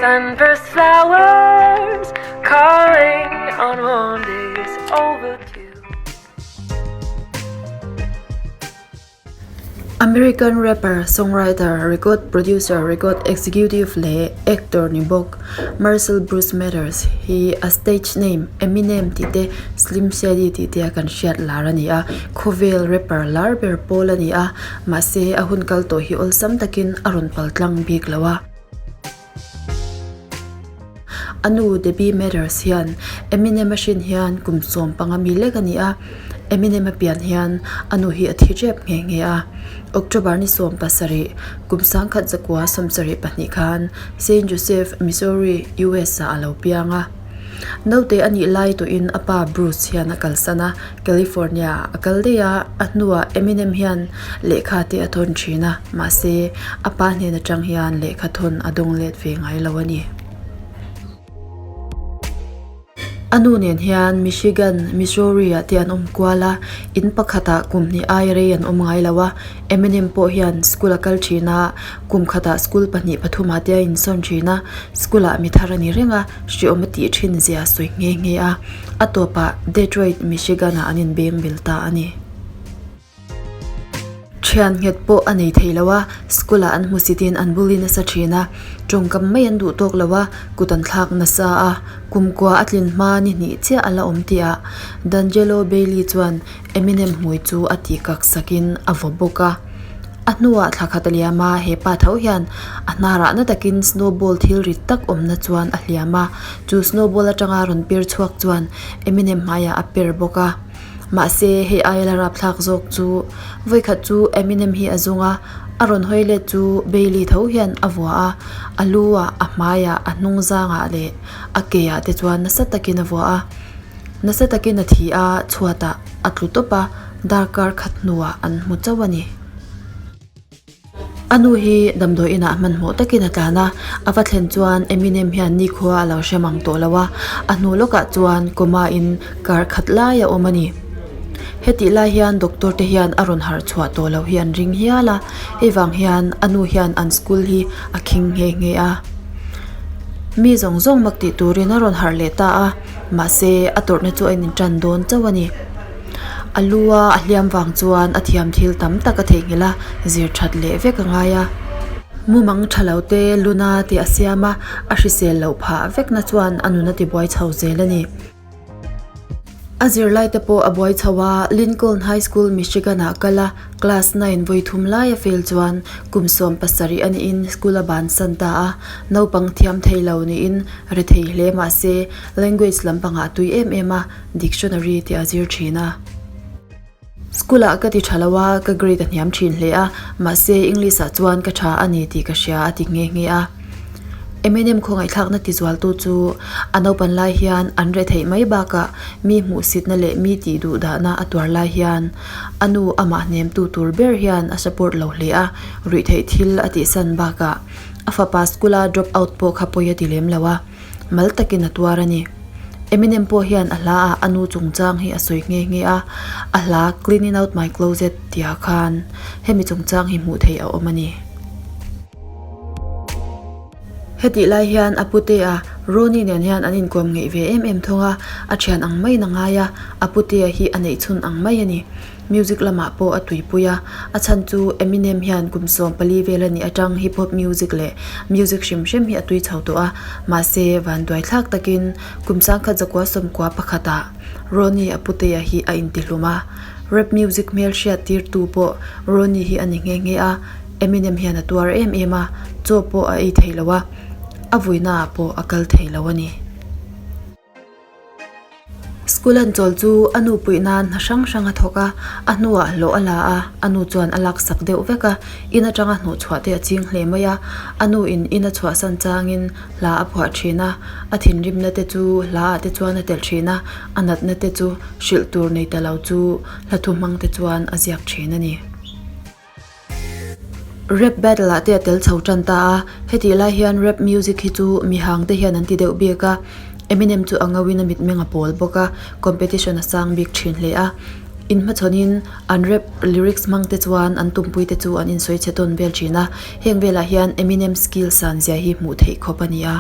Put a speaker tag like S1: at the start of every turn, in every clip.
S1: Sunburst flowers calling on warm days overdue.
S2: American rapper, songwriter, record producer, record executive leh actor ni bawk Marcell Bruce Mathers hi a stage name Eminem tih te Slim Shady tih te a kan hriat lar a ni a, khawvel rapper lar ber pawl a ni a, mahse a hun kal tawh hi awlsam takin a rawn pal tlang bik lo a. A nu Debbie Mathers hian Eminem a hrin hian kum 15 mi lek a ni a, Eminem a pian hian a nu hi a thi tep nghe nghe a. October ni 17, kum 1972 khan Saint Joseph, Missouri, US ah a lo piang a. Naute a nih lai tawhin a pa Bruce hian a kalsan a, California ah a kal daih a, a hnuah Eminem hian lehkha te a thawn thin a, mahse a pa hnen atang hian lehkha thawn a dawng let ve ngai lo a ni. A nu nen hian Michigan, Missouri ah te an awm kual a, in pakhatah kum hnih ai rei an awm ngai lo a, Eminem pawh hian school a kal thin a, kum khatah school pahnih pathum ah te a insawn thin a, school ah mi thar a ni reng a, hreawm a tih thin zia a sawi nghe nghe a, a tawpah Detroit, Michigan ah an inbeng bel ta a ni. Thian nghet pawh a nei thei lo a, school ah an hmusit in an bully nasa thin a, tawngkam mai an duh tawk lo a, kut an thlak nasa a, kumkua a tlin hma ni hnih chiah a la awm tih ah Dangelo Bailey chuan Eminem hmui chu a tih kak sak in a vaw bawk a. A hnuah thla khat a liam a, he pa tho hian a hnarah na takin snowball thil rit tak awmna chuan a hliam a, chu snowball atanga rawn per chhuak chuan Eminem hmaiah a per bawk a. Mahse, hei aia la rapthlak zawk chu vawikhat chu Eminem hi a zung a, a rawn hawi let chu Bailey tho hian a vua a, a lu ah, a hmaiah, a hnung zangah leh a ke ah te chuan nasa takin a vua a. Nasa takin a thi a, chhuatah a tlu tawp a, darkar khat hnuah an hmu chauh a ni. A nu hi damdawi inah hmanhmawh takin a tlan a, a va thlen chuan Eminem hian nikhua a lo hre mang tawh lo a, a hnu lawkah chuan coma in kar khat lai a awm a ni. Hetih lai hian doctor te hian a rawn harh chhuah tawh loh hi an ring hial a, hei vang hian a nu hian an school hi a khing nghe nghe a. Mi zawng zawng mak tih turin a rawn harh leh ta a, mahse a tawrhna chu a intan dawn chauh a ni. A lu a a hliam vang chuan a thiam thil tam tak a theihnghilh a, zir that leh vek a ngai a. Mumang tha lo te, luna te a siam a, a hrisel loh phah vekna chuan a nun a tibuai chho zel a ni. A zirlai te pawh a buai chho a, Lincoln High School, Michigan ah kal a, class nine vawi thum lai a fail chuan kum 17 a niin school a bansan ta a, naupang thiam thei lo niin rethei hle mahse language lampangah a tui em em a, Dictionary tih a zir thin a. School ah ka ti tha lo a, ka grade a hniam thin hle a, mahse English ah chuan ka tha a ni tih ka hria a ti nghe nghe a. Eminem khawngaihthlakna tizualtu chu a naupan lai hian an reh theih mai bakah mi hmuhsitna leh mi tih duh dahna a tuar lai hian a nu amah hnemtu tur ber hian a support lo hle a, ruihtheih thil a tihsan bakah a fapa school a drop out pawh kha pawi a ti lem lo a. Mal takin a tuar a ni. Eminem pawh hian a hla ah a nu chungchang hi a sawi nghe nghe a, a hla Cleaning Out My Closet tihah khan hemi chungchang hi hmuh theih a awm a ni. Hetih lai hian a putea Ronnie nen hian an inkawm ngeih ve em em thung a, a thian ang maiin a ngai a, a putea hi a neihchhun ang mai a ni. Music lamah pawh a tuipui a, a chhan chu Eminem hian kum 14 vel a nih atang hip hop music leh music hrim hrim hi a tui chho tawh a, mahse vanduai thlak takin kum 1991 ah Ronnie Aputea hi a intihlum a, rap music hmel hriat tirtu pawh Ronnie hi a ni nghe nghe a, Eminem hian a tuar em em a, chaw pawh a ei thei lo a, a vuinaah pawh a kal thei lo a ni. School an chawl chu a nu puih nan hna hrang hrang a thawk a, a hnuah hlawh a la a, a nu chuan a laksak deuh vek a, in atanga hnawh chhuah te a ching hle mai a, a nu in in a chhuahsan changin hla a phuah thin a, a thinrimna te chu hla ah te chuan a telh thin a, a natna te chu hrilh tur nei ta lo chu hla thu hmang te chuan a ziak thin a ni. Rap battle ah te a tel chho tan ta a, hetih lai hian rap music hi chu mihang te hian an ti deuh bik a, Eminem chu a ngauin a mitmeng a pawl bawk a, competition a sang bik thin hle a, inhmachhawnin an rap lyrics hmang te chuan an tumpui te chu an insawi chhe tawn vel thin a, heng velah hian Eminem skill san zia hi hmuh theih khawp a ni a.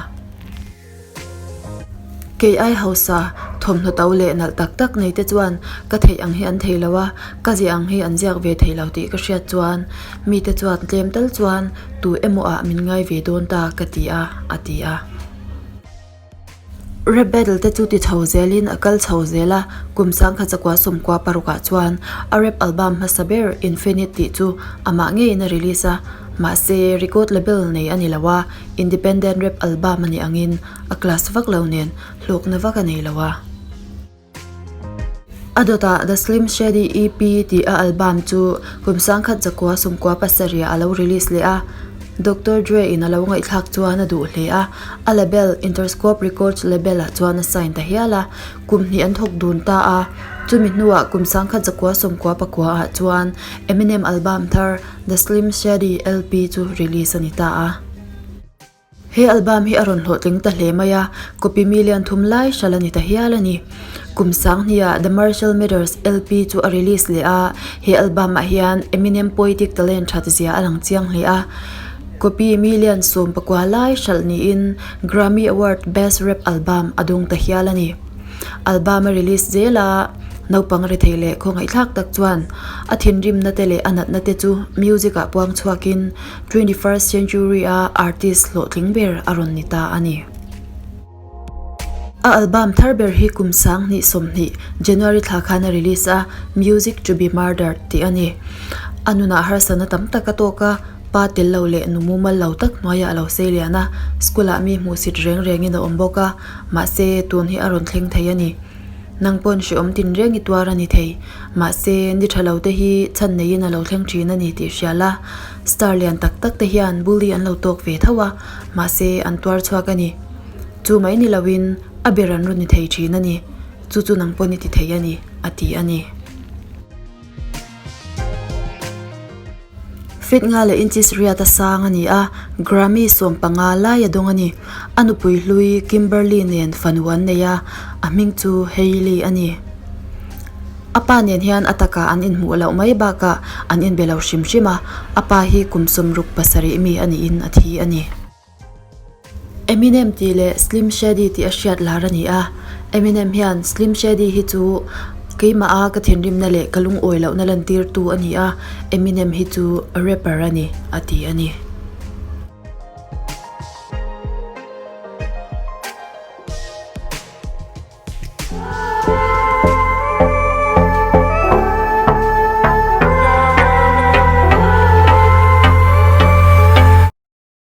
S2: Kei ai hausa, thawmhnaw to leh nalh tak tak nei te chuan ka theih ang hi an thei lo a, ka ziah ang hi an ziak ve thei lo tih ka hriat chuan mite chuan tlem tal chuan tu emaw ah min ngai ve dawn ta ka ti a, a ti a. Rap battle te chu ti chho zelin a kal chho zel a, kum sangkhat zakua sawmkua parukah chuan a rap album hmasa ber Infinite tih chu amah ngeiin a release a, mahse record label nei a ni lo a, independent rap album a nih angin a class vak lo nen hlawkna vak a nei lo a. A dawtah The Slim Shady EP tih a album chu kum sangkhat zakua sawmkua pasarih a lo release leh a. Doctor Dre in a lo ngaihthlak chuan a duh hle a, a label Interscope Records label ah chuan a sign ta hial a, kum hnih an thawk dun ta a. Chumi hnuah kum sangkhat zakua sawmkua pakua ah chuan Eminem album thar The Slim Shady LP chu release a ni ta a. He album hi a rawn hlawhtling ta hle mai a, copy million thum lai hral a ni ta hial a ni. Kum sang hniah The Marshall Mathers LP chu a release leh a, he album ah hian Eminem poetic talent that zia a lang chiang hle a. Copy million 19 lai hralh niin Grammy Award Best Rap Album a dawng ta hial a ni. Album a release zel a, naupang rethei leh khawngaihthlak tak chuan a thinrimna te leh a natna te chu music ah puang chhuakin 21st century a artist hlawhtling ber a rawn ni ta a ni. A album thar ber hi kum 2020 January thla khan a release a, Music To Be Murdered tih a ni. A nunah harsatna tam tak a tawk a, pa tel lo leh nu mumal lo tak hnuaiah a lo sei lian a, school ah mi hmuhsit reng rengin a awm bawk a, mahse tun hi a rawn thleng thei a ni. Nang pawn hrehawm tinreng i tuar a ni thei. Mahse, ni tha lo te hi chhan neiin a lo thleng thin a ni tih hria la. Star lian tak tak te hian bully an lo tawk ve tho a, mahse an tuar chhuak a ni. Chu mai ni loin a ber an rawn ni thei thin a ni. Chu chu nang pawn i ti thei a ni, a ti a ni. Feet nga leh inches riat a sang a ni a, Grammy 15 lai a dawng a ni. A nupui hlui Kimberly nen fanu an nei a, a hming chu Hailey a ni. A pa nen hian a takah an inhmuh loh mai bakah an inbe lo hrim hrim a, a pa hi kum 67 mi a niin a thi a ni. Eminem tih leh Slim Shady tih a hriat lar a ni a, Eminem hian Slim Shady hi chu keimah a ka thinrimna leh ka lungawi lohna lantirtu a ni a, Eminem hi chu rapper a ni, a ti a ni.